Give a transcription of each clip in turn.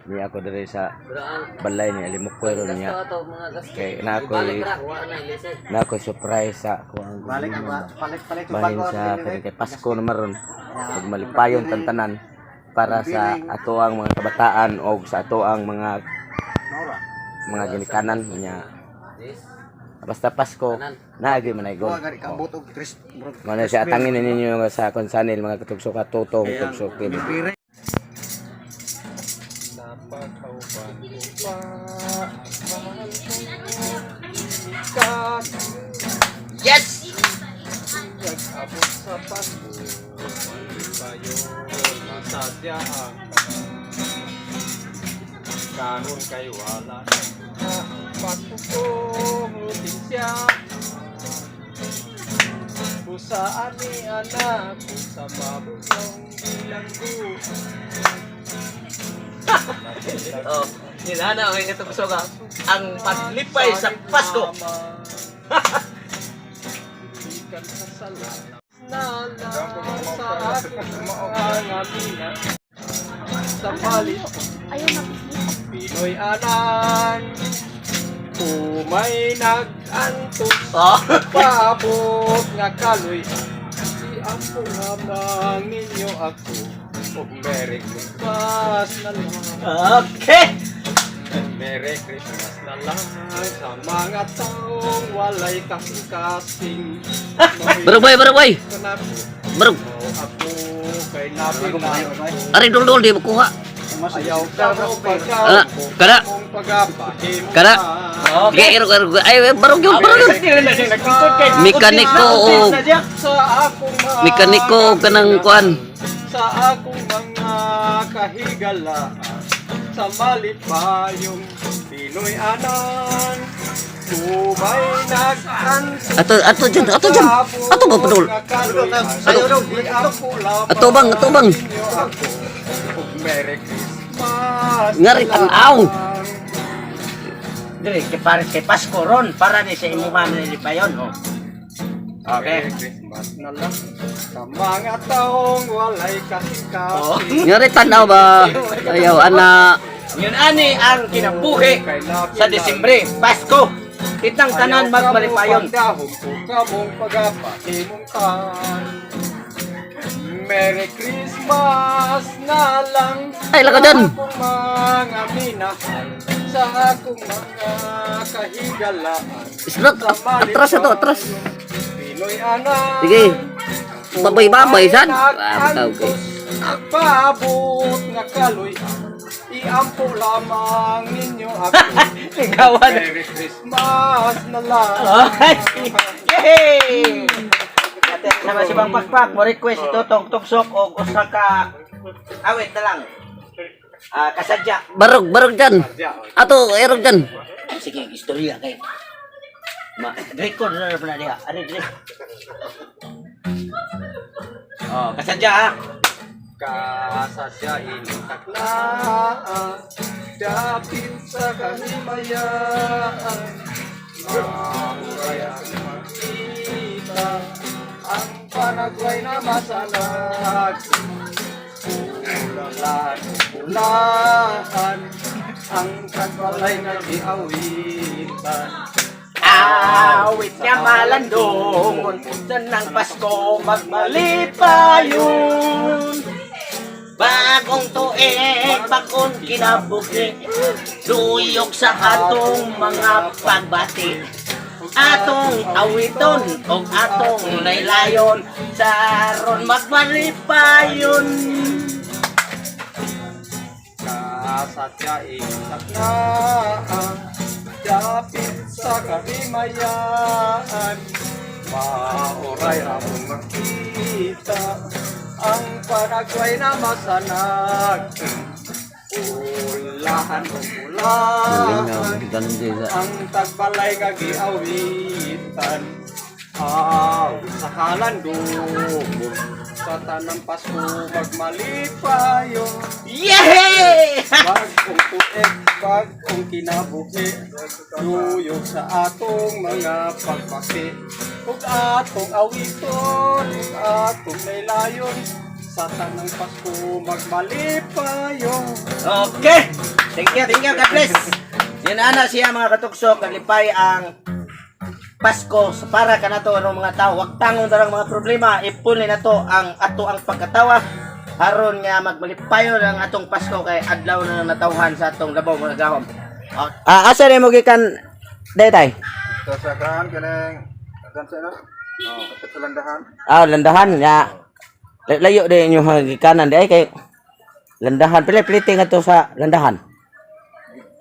Niya ako diri sa balay ni Alimukoy ron niya. Ato mga gasto. Kay na ako'y surprise sa ako ang Balik ang palit palit yung bahin bago sa kay kay Pasko naman ron. Ug malipayon tantanan para sa ato ang mga kabataan o sa ato ang mga Nora. mga ginikanan niya. Basta Pasko, naagi man ay Wa gol. gani kabot og Chris. Mao na siya atangin ninyo nga sa akong channel, mga katugsok at Tutong Tugsok TV. Napakauban ko pa ang mahal ko ka. Yes! Nag-abot sa Pasko, malipayon, masadya ang tanan. Karon kay wala na ang Pasko ko, siya. Kusaan ni anak, sa babulong bilanggo. Oh, nila na ang katugso ka. Ang paglipay sa Pasko. Ikan sa salana. Nala sa aking mga mina. Sa palit Pinoy anan. Umay nag-antos. Oh. Paabot nga kaloy. Iampo lamang ninyo ako. Og Merry Christmas na lang. Okay. Merry Christmas na lang sa mga taong walay kasing-kasing. Barog boy, barog boy. Barog. Ako kay nabilang ko. Ari dul di makuha. Ayaw ka mo pagkaw Ah, kada. kung pagapahimo Kada. Okay, ero ero. Ay, barog yun, barog yun. Mekaniko o Sa akong mga mekaniko o kanang kuan. Sa akong mga kahigalaan, sa malipayong Pinoy anan, Kumay nag-antos. Ato ato dyan, ato dyan. Ato ba padul? Ato. Ato bang, ato bang. Merry Christmas. Ngari tanaw. Dili kay pares kay Pasko ron para ni sa imuha ni lipayon oh. Okay. Merry Christmas na lang sa mga taong walay kasing-kasing. Ngari tanaw ba? Ayaw ana. Yun ani ang kinabuhi sa Disyembre, Pasko. Kitang tanan magmalipayon. Dahon ko kamong pagapahimungkan. Merry Christmas na lang. Ay, laka dyan. Sa akong mga minahal, sa akong mga kahigalaan. Isnot, atras ato, atras. Pinoy anak. Sige. Babay-babay sad. Ah, okay. Paabot nga kaloy, iampo lamang ninyo ako. Ligawan. Merry Christmas na lang. Yay! Sama si Bang Pakpak, mo request ito tong tugsok og usa ka awit na lang. Ah, kasadya. Barog, barog dyan. Ato, erog dyan. Sige, istorya kay. Ma, record na na diha. Ari diri. Oh, kasadya ha. Kasasya inutaklaan, dapit sa kahimayaan. Mahuray ang makita, ang Panagway na masanag. Ulalan, ulahan, ang kagbalay na giawitan. Awit nga malandong sa ng Pasko magmalipayon. Bagong tuig, bagong kinabuhi, duyog sa atong mga pagbati. Atong awiton o atong laylayon, saron magmalipayon. Kasatya itaknaan, dapit sa karimayaan. Maoray among makita, ang Panagway na masanag. Ulahan o ulahan, ang tagbalay nga giawitan. Awit sa halandong, sa tanang Pasko magmalipayo. Yehey! Bagong tuig, bagong kinabuhi, duyog sa atong mga pagbaki. Ug atong awiton, ug atong laylayon, Sa tanang Pasko magmalipayo. Okay. Thank you, thank you. God bless. Yun ana siya, mga katuksok, kalipay ang Pasko sa para kanato ano mga tao. Wag tangon darang mga problema, ipuli na to ang ato ang pagkatawa aron nga magmalipayon ang atong Pasko kay adlaw na natawhan sa atong labaw mga gahom. Ah, asa ni mo gikan day? Sa sakahan kanang kan sa no? Oh, sa landahan. Ah, landahan nga. Layo din inyo gikanan di ay kay landahan pila plite nga to sa landahan.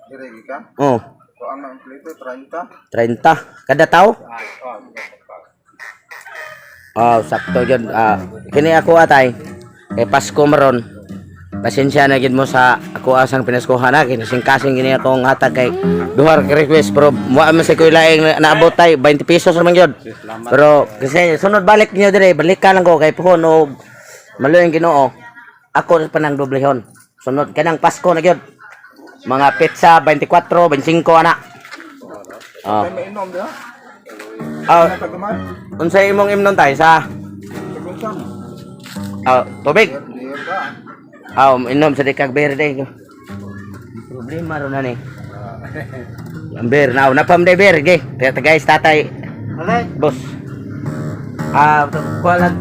Dire gikan. Oh, So ang nang plito 30. 30 kada tao. Oh, sakto jud. Ah, kini ako atay. Kay Pasko maron. Pasensya na gid mo sa ako asang pinaskuhan na kinisingkasing gini akong hatag kay duha ka request pero wa man sa koy laing naabot tay 20 pesos naman gyud. Pero kasi sunod balik niyo dire, balik ka lang ko kay puhon og maluyang Ginoo. Ako pa nang doblehon. Sunod kanang Pasko na gyud. Mga pizza 24, 25 ana. Oh. Ay mainom diha. Ah, Taguman. unsay imong imnon tay sa Tagunsan. ah, tubig? Dire ka. Ah, inom sa dikag beer day. Problema ron na ni. Ang beer na, napam day beer, ge. Kaya guys, tatay. Boss. Ah, kuha lang.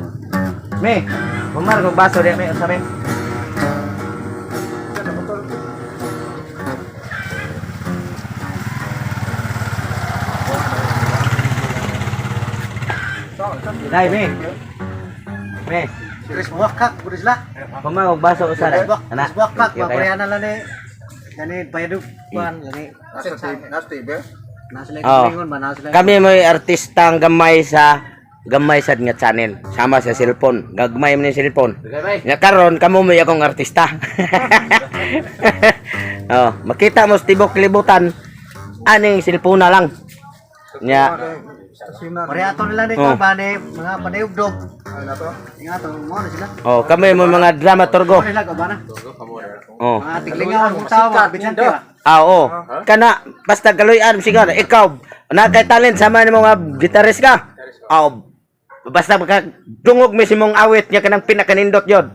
Me, kumar kong baso di me, usa me. Dai, me. Me, Chris Wakak, buris lah. kumar kong baso usa na. Ana. Chris Wakak, Thank you kayo. paparehan lang ni. Gani bayadug kuan gani. Nasa TV, nasa TV. Nasa lang Oo. ringon ba nasa lang. Kami mo'y artistang gamay sa gamay sad nga channel sama sa cellphone, gagmay man ni cellphone nga karon kamo mo'y akong artista. Oh, makita mo sa tibok libutan aning cellphone na lang nya. Sina. Pareha to nila ni Oh. kuan ba ni mga panayugdog. Ay na to. Nga to mo na sila. Oh, kami mo mga dramaturgo. Mo nila ko ba na? Oh. Mga tiglingaw kung tao mga bidyante ba. Ah, oo. Kana basta galoy-an siguro ikaw na kay talent sama ni mga gitarist ka. Ah, basta maka dungog mi si mong awit nga kanang pinakanindot yod.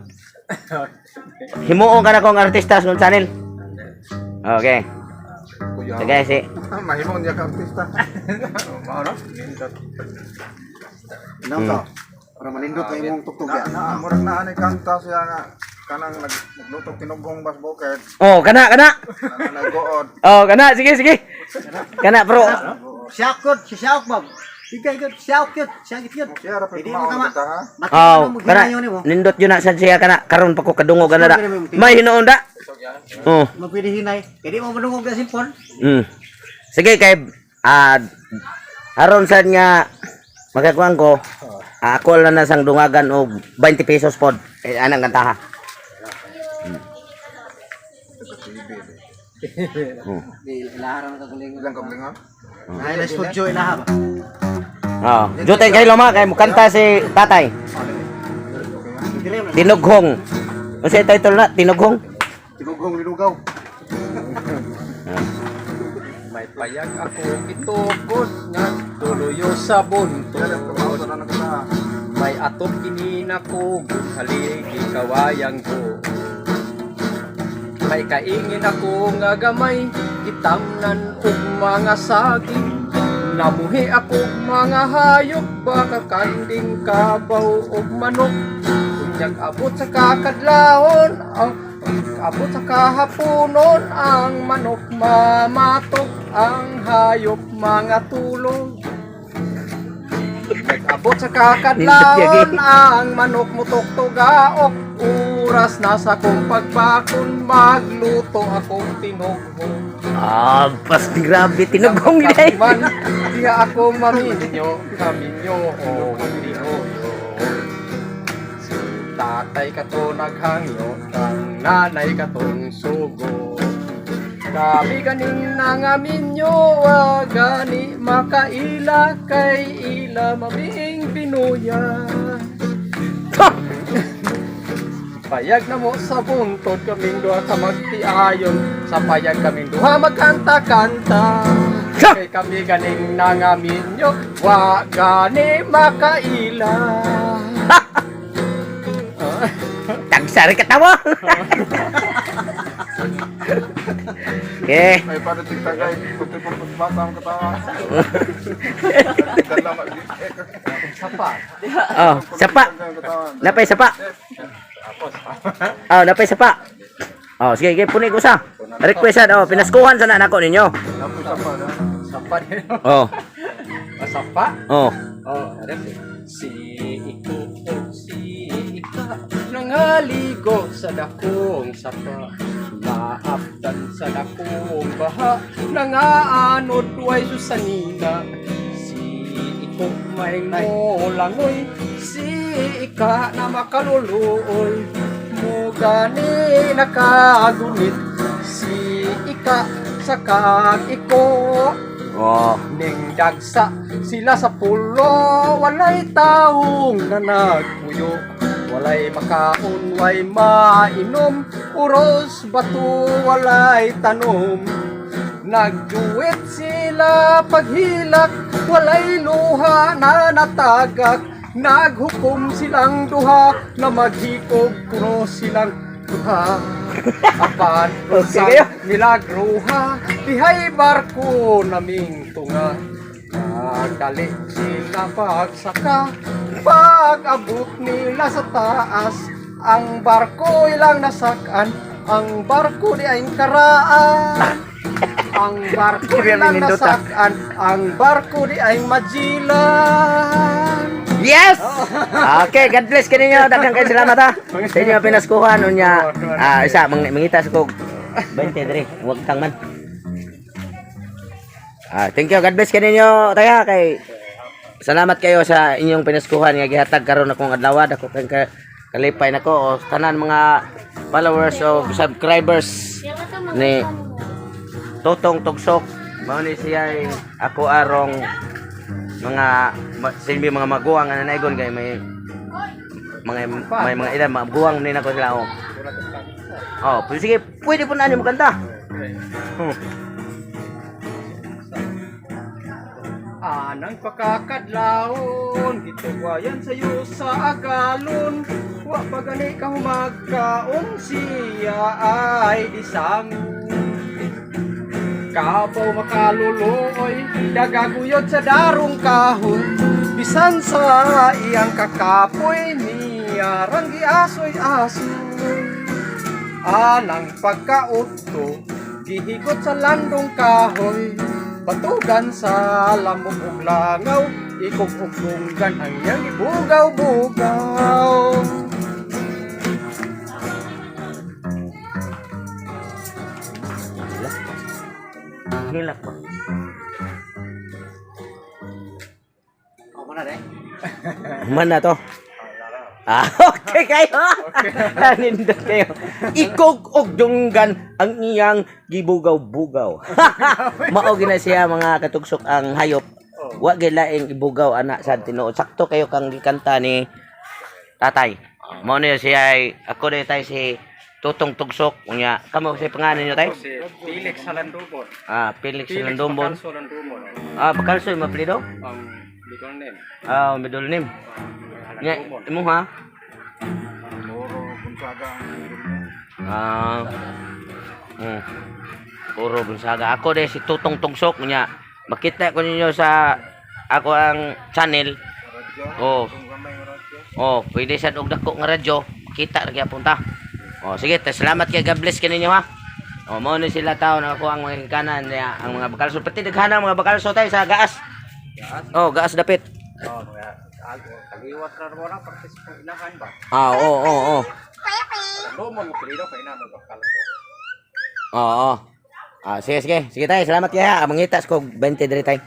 Himuon ka na kong artista sa channel. Okay. Sige, si. Mahimong niya ka artista. Mao no? Nindot. Ano to? Para malindot kay imong tugtog Na, ya. na, murag na ani kanta siya nga kanang nagluto tinugong bas bukid. Oh, kana kana. Kanang naggood. Oh, kana sige sige. Kana bro. Siyakot, si Siyakot ba? Bigay gud, siyakot, siyakot yun. Siya ra pa Hindi mo kumaon tama. kita ha. Makita Oh, mo kana ginayon nimo. nindot yun na sad siya kana karon pa ko kadungog kana da. May hinuon da. Oh. Mapili hinay. Kaya di mo madungog sa cellphone. Sige kay ah aron sad nga makakuan ko, ah, ako lang na sang dungagan og 20 pesos pod. Eh, anang kantaha. Di ilaharan ka galingon. Ilang kablingon? Ay, na studio ilaha ba? Oh, jutay kay loma kay mukanta si tatay. Dili man. Tinughong. Unsa title na? Tinughong? Tinugong linugaw. May payag ako itugos nga tuluyo sa buntod. May atop kinina ko haligi kawayang ko. May kaingin ako nga gamay gitamnan og mga saging. Namuhi ako og mga hayop baka kanding kabaw og manok. Unyag abot sa kakadlawon ang abot sa kahaponon ang manok mamatok ang hayop mga tulog. Nag-abot sa kakadlawon ang manok mutok tugaok. Oras na sa kong pagbakon magluto akong tinughong. Ah, pas grabe tinughong day. Man, diha ako maminyo, kaminyo o tinuyo. Si tatay ka to naghangyo, ang nanay ka tong sugo. Kami ganing nangaminyo, wa gani makaila kay ila mabing pinuya. Payag na mo sa buntod kaming duha ka magtiayon. Sa payag kaming duha magkanta-kanta. Kay kami ganing nangaminyo, wa gani makaila. Tagsa rin katawa. Okay. May para tigtagay, kuti po bata ang katawa. Dala Sapa. Oh, sapa. Napay sapa. Oh, napay sapa. Oh, sige, sige, puni ko sa. Request sad, oh, pinaskuhan sana nako ninyo. Napoy sapa na. Sapa din. Oh, Sapa. oh. Oh, si iko o si ika nangaligo sa dakong sapa, naapdan sa dakong baha, nangaanod way susanina. Si iko may molangoy, si ika na makaluluoy, mo gani nakagunit si ika sa kag iko. Oh. Ning dagsa sila sa pulo, walay taong na nagpuyo. Walay makaon, way mainom, uros bato, walay tanom. Nagduwit sila paghilak, walay luha na natagak. Naghukom silang duha na maghikob kuno silang duha. Apan Okay sa kayo. milagruha, dihay barko naming tunga. Nagdali sila pagsaka, pag-abot nila sa taas, ang barko ilang nasakan, ang barko di ay karaan. Ang barko Grabe ilang nindot, ah. nasakan, ang barko di ay Magellan. Yes! Okay, God bless kaninyo. Daghang kayo salamat ha. Sa inyo pinaskuhan unya. Ah, isa mangita sa kog 20 dre, wag tang man. Ah, thank you. God bless kaninyo taya kay salamat kayo sa inyong pinaskuhan nga gihatag karon akong adlaw, dako kay kalipay nako o tanan mga followers o subscribers ni Totong Tugsok. Mao ni siya ay ako arong mga silbi mga maguwang nga nanaygon kay may mga ilan maguwang ni nako sila oh. Oh, pwede, sige, pwede po na niyo maganda. Anang pakakadlawon, gituwayan sayo sa agalon. Wa pa gani ka humagkaon, siya ay disangon. Kapaw makaluluoy, dagaguyod sa darong kahoy. Bisan sa iyang kakapoy, niya ranggi asoy-asoy. Anang pagkauto, gihigot sa landong kahoy. Batugan sa lamok ug langaw, ikog ug dunggan ang iyang ibugaw-bugaw. Hilak pa. Ako na rin. Man na to. Ah, okay kayo. Nindot kayo. Ikog og dunggan ang iyang gibugaw-bugaw. Mao gina siya mga katugsok ang hayop. Wa gyud laing ibugaw ana sa tinuod. Sakto kayo kang gikanta ni tatay. Mao ni siya ay ako ni tay si Tutong Tugsok unya. Kamo sa pangalan niyo tay? Si Felix Halandumon. Ah, Felix Landombon. Felix Halandumon. Ah, Bakalsoy maplido? Ang middle name. Ah, middle name. Nya, Halandumon. imo ha? Loro, Gonzaga ang Ah. Puro Gonzaga. Ako de si Tutong Tugsok nya. Makita ko ninyo sa ako ang channel. Oh. Oh, pwede sa og dako nga radyo, kita ra gyapon ta. Oh, sige, ta salamat kay God bless kaninyo ha. Oh, mao ni sila tao na ako ang mga hingkanan niya, ang mga bakalso. Pati daghan ang mga bakalso tayo sa gaas. Oh, gaas dapit. Oh, tagiwat ra mo na parte sa inahan ba? Ah, oo, oo, oo. Halandumon mo pilido kay ina mo bakalso. Oo. Ah, sige, sige. Sige tayo. Salamat kaya. Mangitas ko 20 diri tayo.